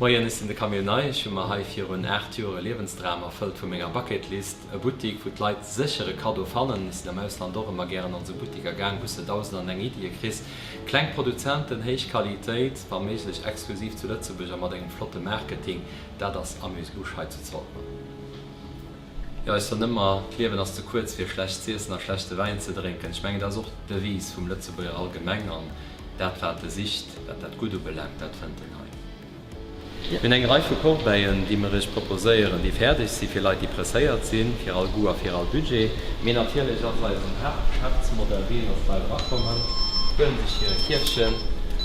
Moien, ech sinn de Camille Ney. Ech hu mer hei virun 8 Joer e Liewensdram erfëllt vu menger Bucketlist, e Buttik, wou d'Leit sécher e Kaddo fannen. Ech sinn am Ausland och ëmmer gären an esou Buttiker gaang, wou s de 1001 Iddie kriss. Kleng Produzenten, héich Qualitéit, wa méiglech exklusiv zu Lëtzebuerg a mat engem flotte Marketing, dat ass Amuse-Bouche hei zu Zolwer. Jo, ech soen ëmmer, d'Liewen ass ze kuerz fir schlecht z'iessen a schlechte Wäin ze drénken. Ech mengen, dat ass och d'Devise vum Lëtzebuerger allgemeng. An dat, wat e sicht, wat dat Gutt ubelaangt, dat fënnt en hei. Mir hunn eng Rei vu Corbeillen, déi mer Iech proposéieren, déi fäerdeg si fir Leit, déi presséiert sinn, fir all Goût a fir all Budget. Mee natierlech ass eisen Haaptgeschäftsmodell deen, dass d'Leit erakommen, huelen sech hire Kierfchen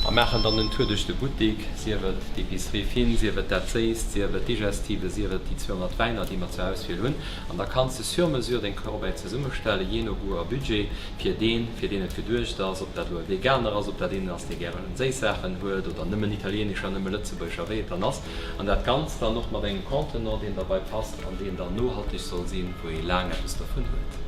a maachen dann den Tour duerch de Buttik, sief et d'Épicerie fine, sief et dat Séisst, sief et d'Digestive, sief et déi 200 Wäiner, déi mer zur Auswiel hunn. An da kanns de sur mesure deng Corbeille zesummestellen, jee no Goût a Budget, fir deen, fir deen et geduecht ass, ob dat elo e Veganer ass, ob dat een ass, dee gären séiss Saachen huet oder nëmmen italienescher, nëmme lëtzebuergescher, wéi et dann ass. An dat Ganzt dann och mat engem Contenant, deen derbei passt an deen dann nohalteg soll sinn, wou ee laang eppes dervun huet.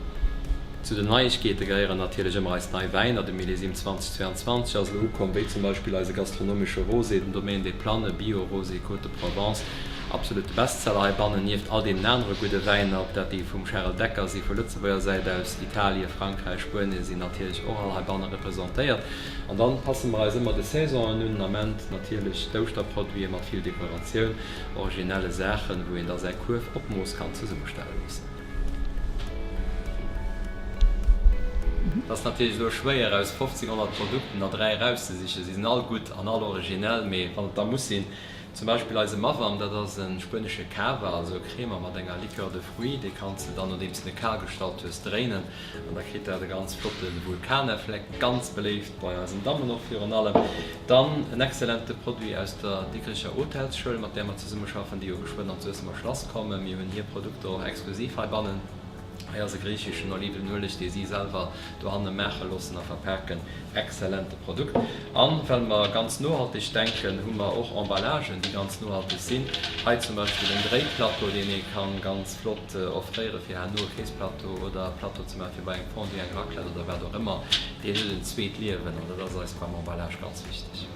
Zu den Neiegkeete gehéieren natierlech ëmmer eis nei Wäiner. De Millésime 2022 ass elo ukomm, wéi zum Beispill eise gastronomesche Rosé, den Domaine des Plannes Bio Rosé Côtes de Provence, absolute Bestseller heibannen, nieft all deenen anere gudde Wäiner, ob dat déi vum Charel Decker si vu Lëtzebuerger Säit aus, Italie, Frankräich, Spuenie sinn natierlech och all heibanne representéiert. An dann passe mer eis ëmmer de Saisonen un, den Ament natierlech d'Ouschterproduite mat vill Dekoratioun, originelle Saachen, wou een da säi Kuerf op Mooss kann zesummestelle loossen. Et ass natierlech elo schwéier aus 1500 Produkten der 3 erauszesichen. Si sinn all gutt an all originell, mee wann et da muss sinn, zum Beispill eise Mavam, dat ass e spuenesche Cava, also e Cremer mat enger Liqueur de fruits, dee kanns de dann, nodeems de e kal gestallt hues, dréinen an da kritt dat e ganz flotte Vulkaneffekt, ganz beléift bei eisen Dammen och virun allem. Dann en exzellente Produit aus der Dikricher Hotelsschoul, mat där mer zesummeschaffen, déi jo geschwënn an d'Suessemer Schlass kommen. Mir hunn hir Produkter och exklusiv heibannen. Hei ass e griicheschen Olivenueleg, dee si selwer dohanne maache loossen a verpaken. Exzellente Produkt. An well mer ganz nohalteg denken, hu mer och Emballagen, déi ganz nohalteg sinn. Hei zum Beispill en Dréiplateau, deen ee ka ganz flott offréiere fir herno e Kéisplateau oder e Plateau ze maache fir bei eng Fondue, eng Raclette oder wat och ëmmer. Deen huet en zweet Liewen an dat ass eis beim Emballage ganz wichteg.